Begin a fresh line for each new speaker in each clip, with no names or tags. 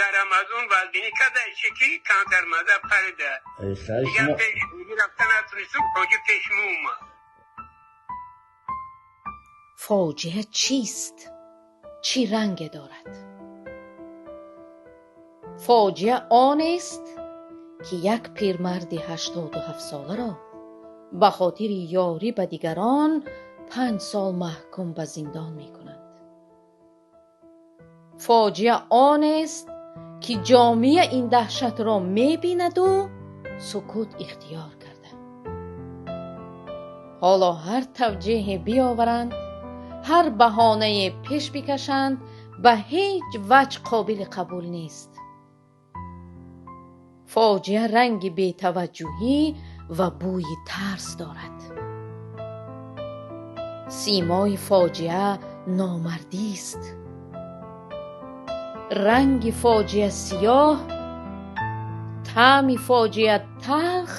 дар Рамазон вазбинӣ карда, чӣ ки камтар маза парида. Дигар пеш рафта натунистум, ҳоҷӣ пеш мо омад.
Фоҷиа чист? Чӣ ранге дорад? Фоҷиа онест, ки як пирмарди 87-соларо ба хотири ёрӣ ба дигарон 5 сол маҳкум ба зиндон мекунанд. Фоҷиа онест, ки ҷомеа ин даҳшатро мебинаду сукут ихтиёр карда. Ҳоло ҳар тавҷеҳе биёваранд, ҳар баҳонае пеш бикашанд, ба ҳеҷ ваҷ қобили қабул нест. Фоҷиа ранги бетаваҷҷӯҳӣ ва бӯи тарс дорад. Симои фоҷиа номардист. Ранги фоҷиа сиёҳ, таъми фоҷиа талх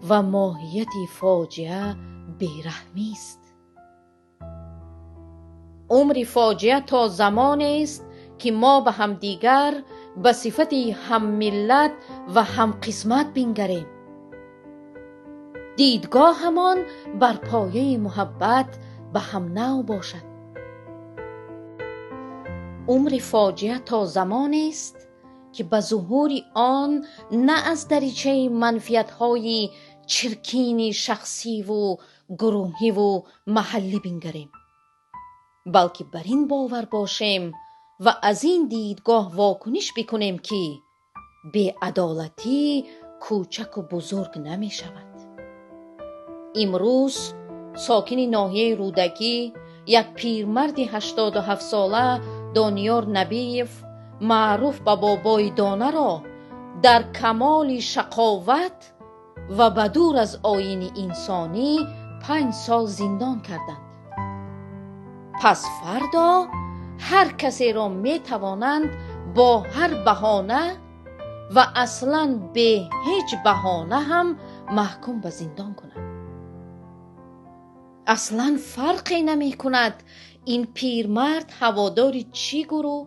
ва моҳияти фоҷиа бераҳмист. Умри фоҷиа то замонест, ки мо ба ҳамдигар ба сифати ҳаммиллат ва ҳамқисмат бингарем. Дидгоҳамон бар пояи муҳаббат ба ҳамнавъ бошад. Умри фоҷиа то замонест, ки ба зуҳури он на аз даричаи манфиатҳои чиркини шахсиву гурӯҳиву маҳаллӣ бингарем, балки бар ин бовар бошем ва аз ин дидгоҳ вокуниш бикунем, ки беадолатӣ кӯчаку бузург намешавад. Имрӯз сокини ноҳияи Рӯдакӣ, як пирмарди 87-сола Дониёр Набиев, маъруф ба бобои донаро дар камоли шақоват ва ба дур аз оини инсонӣ 5 сол зиндон карданд. Пас фардо ҳар касеро метавонанд бо ҳар баҳона ва аслан бе ҳеҷ баҳона ҳам маҳкум ба зиндон кунанд. Аслан фарқе намекунад ин пирмард ҳаводори чӣ гурӯҳ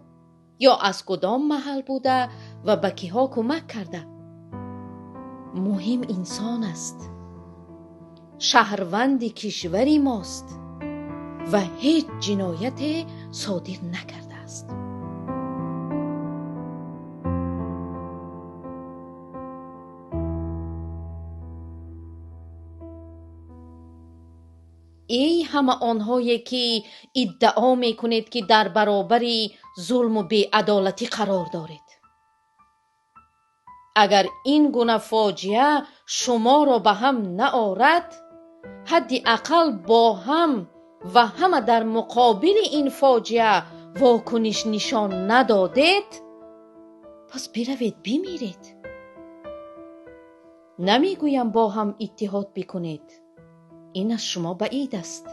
ё аз кудом маҳал буда ва ба киҳо кӯмак карда. Муҳим инсон аст, шаҳрванди кишвари мост ва ҳеҷ ҷинояте содир накардааст. Эй ҳама онҳое, ки иддао мекунед, ки дар баробари зулму беадолатӣ қарор доред, агар ин гуна фоҷиа шуморо ба ҳам наорад, ҳадди ақал бо ҳам ва ҳама дар муқобили ин фоҷиа вокуниш нишон надодед, пас биравед бимиред. Намегӯям бо ҳам иттиҳод бикунед, ин аз шумо баид аст.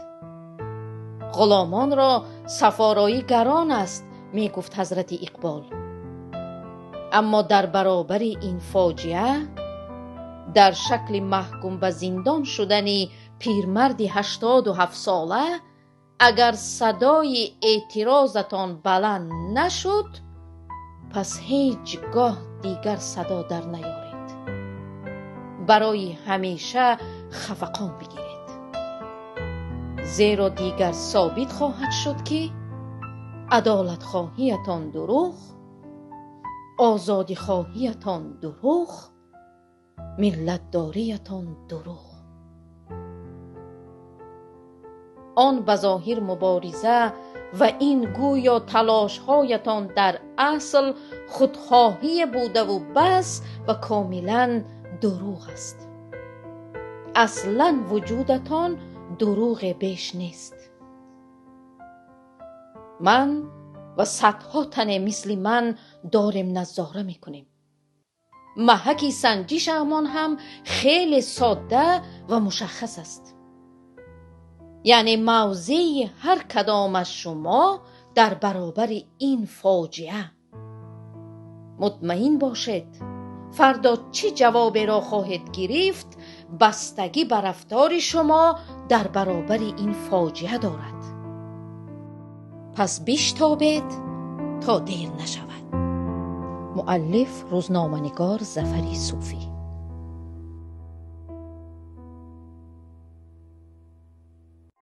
Ғуломонро сафороӣ гарон аст, мегуфт ҳазрати Иқбол. Аммо дар баробари ин фоҷиа дар шакли маҳкум ба зиндон шудани пирмарди 87-сола агар садои эътирозатон баланд нашуд, пас ҳеҷ гоҳ дигар садо дар наёред. Барои ҳамеша хафақон бигиред, зеро дигар собит хоҳад шуд, ки адолатхоҳиятон дурӯғ, озодихоҳиятон дурӯғ, миллатдориятон дурӯғ. Он ба зоҳир мубориза ва ин гӯё талошҳоятон дар асл худхоҳие будаву бас ва комилан дурӯғ аст. Аслан вуҷудатон дурӯғе беш нест. Ман ва садҳо тане мисли ман дорем назора мекунем. Маҳаки санҷишамон ҳам хеле содда ва мушаххас аст. Яъне мавзеи ҳар кадом аз шумо дар баробари ин фоҷиа. Мутмаин бошед, фардо чӣ ҷавоберо хоҳед гирифт, бастагӣ ба рафтори шумо дар баробари ин фоҷиа дорад. Пас биштобед то дер нашавад. Муаллиф рӯзноманигор Зафари Суфӣ.